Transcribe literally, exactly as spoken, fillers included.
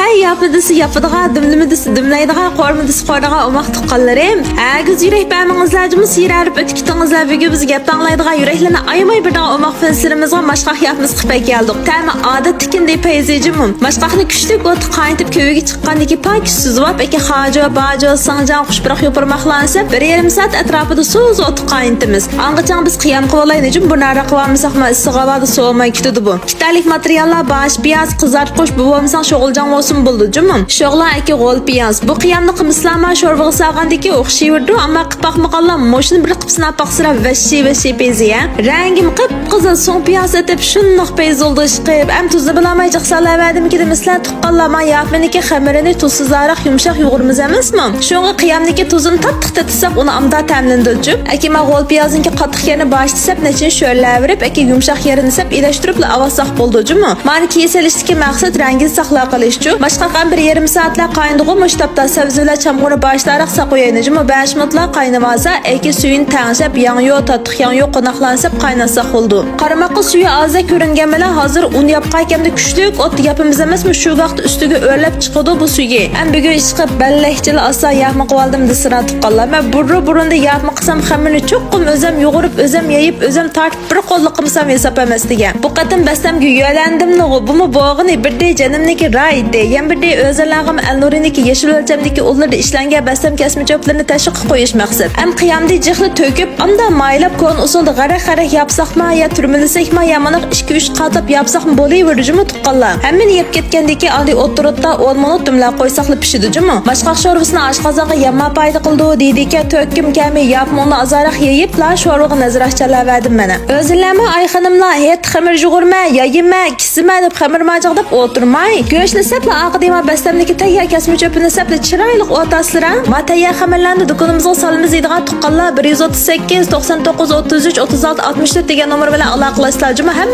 ئەي ياپما دېسە ياپىدىغان، دۈملىمە دېسە دۈملەيدىغان، قورۇما دېسە قورۇيدىغان ئوماق تۇغقانلىرىم. ھەرگىز يۈرەك بەرمىڭىزلەر جۇمۇ، سىيرەلىپ ئۆتۈپ كېتىڭىزلەر. بۈگۈن بىزگە گەپ ئاڭلايدىغان، يۈرەكلىرىنى ئايىماي بېرىدىغان ئوماق فىلسىرىمىزغا ماشقاق ياپمىسى قىلىپ ئەكەلدۇق. تەمى ئادەتتىكىندەك پەيزى جۇمۇ. ماشقاقنى كۈچلۈك ئوتتا قاينىتىپ كۆۋرۈككە چىققاندىن كېيىن پاكىز سۈزۈۋاپ، ئەكە خاجۇ، باجۇ، سىڭجاڭ، قۇشپۇراق يوپۇرماقلارنى سېلىپ، بىر يېرىم سائەت ئەتراپىدا سۇسۇ ئوتتا قاينىتىمىز. ئاڭغىچە بىز قىيام قىلىۋالايلى جۇمۇ، بۇرناراق قىلىۋالمىساقمۇ، ئىسسىق ھاۋادا سوۋۇماي كېتىدۇ بۇ. ئىتالىك ماتېرىياللار باش پىياز، قىزارتقۇچ، بولمىسا شوغۇلجاڭ بولسىمۇ بولىدۇ جۇمۇ. شوغلا ئەكى غول پىياز. بۇ قىيامنى قىلمىسىلەرما شورپىغا سالغاندىكى ئوخشىۋېرىدۇ، ئەمما قىلىپ باقمىغانلار مۇشۇنى بىر قىلىپ سىناپ باقسىلەر، ۋەھشىي، ۋەھشىي پەيزى ھە. رەڭگىمۇ قىپقىزىل، سوڭ پىياز ئېتىپ شۇنداق پەيزى بولدى ئىشقىپ. ئەم تۇزنى بىلەلمەي جىق سالاۋەردىمىكىن دېمىسىلەر تۇغقانلار، ما ياپمىنىكى خېمىرىنى تۇزسىزراق، يۇمشاق يۇغۇرىمىز ئەمەسمۇ؟ شۇڭا قىيامدىكى تۇزىنى تاتلىق تېتىساق، ئۇنى ئامدا تەملىنىدۇ جۇمۇ. ئەكى ما غول پىيازنىڭكى قاتتىق يېرىنى باشتا سەپ، نەچچىنچى شۆرلەۋېرىپ، ئەكى يۇمشاق يېرىنى سەپ ئېلەشتۈرۈپلا ئاۋاتساق بولىدۇ جۇمۇ. مانا كېيىن سېلىشتىكى مەقسەت رەڭگىنى ساقلاپ قېلىشچۇ. ماشقاق ئەم بىر يېرىم سائەتلەر قاينىدىغۇ، مۇشۇ تاپتا سەۋزە بىلەن چامغۇرنى باشتاراق ساقىيايلى جۇمۇ. بەش مىنۇتلار قاينىۋالسا، ئەكى سۈيىنى تەڭشەپ، ياڭيۇ، تاتلىق ياڭيۇ، قوناقلارنى سەپ قايناتساق بولىدۇ. قارىماققا سۈيى ئازدەك كۆرۈنگەن بىلەن ھازىر ئۇن ياپقانكەندە كۈچلۈك ئوتتا ياپىمىز ئەمەسمۇ، شۇ ۋاقىت ئۈستىگە ئۆرلەپ چىقىدۇ بۇ سۈيى. ئەم بۈگۈن ئىشقىلىپ بەللەكچىلا ئاستا ياپما قىلىۋالدىم دېسىلەر تۇغقانلار. مەن بۇرۇن بۇرۇندا ياپما قىلسام خەمىرنى چوقۇم ئۆزەم يۇغۇرۇپ، ئۆزەم يېيىپ، ئۆزەم تارتىپ، بىر قوللۇق قىلمىسام ھېساب ئەمەس دېگەن. بۇ قېتىم بەستەمگە يۆلەندىملىغۇ، بۇمۇ بولغىنى بىردى جېنىمنىڭكى رايىتى، يەنە بىردى ئۆزەللەنگەن ئەلنۇرىنىڭكى يېشىل ئۆلچەمدىكى ئۇللىرىدا ئىشلەنگەن بەستەم كەسمە چۆپلىرىنى تەشۋىققە قويۇش مەقسەت. ئەم قىيامدى جىقلا تۆكۈپ، ئامدا مايلاپ، كونا ئۇسۇلدا غەرەك-غەرەك ياپساقما يا تۈرمىلىسەكما يا مانا ئىككى-ئۈچ قاتلاپ ياپساقمۇ بولۇۋېرىدۇ جۇمۇ تۇغقانلار. ھەممىنى يەپ كەتكەندىن كېيىن ئاندىن ئوتتۇرىدا ئون مىنۇت دۈملەپ قويساقلا پىشىدۇ جۇمۇ. ماشقاق شورپىسىنى ئاشقازانغا يەمما پايدا قىلىدۇ دېدىكەن، تۆككۈم كەلمەي ياپمۇ ئۇنى ئازراق يېيىپلا شورپىغا نەزەر ئاچالاۋەردىم مانا. ئۆزۈڭلارمۇ ئاي خانىملار، ھېيت خېمىر يۇغۇرىمەن، يايىمەن، كېسىمەن دەپ خېمىر ماجاق دەپ ئولتۇرماي، گۆشنى سەپلا ئارقىدىن بەستەمدىكى تەييار كەسمە چۆپىنى سەپلا چىرايلىق ئوتاسىلەر. ما تەييار خېمىرلەرنى دۇكىنىمىزغا سالىمىز دەيدىغان تۇغقانلار بىر يۈز ئوتتۇز سەككىز، توقسان توققۇز، ئوتتۇز ئۈچ، ئوتتۇز ئالتە، ئاتمىش تۆت دېگەن نومۇر بىلەن ئالاقىلەشسىلەر جۇمۇ. ھەممە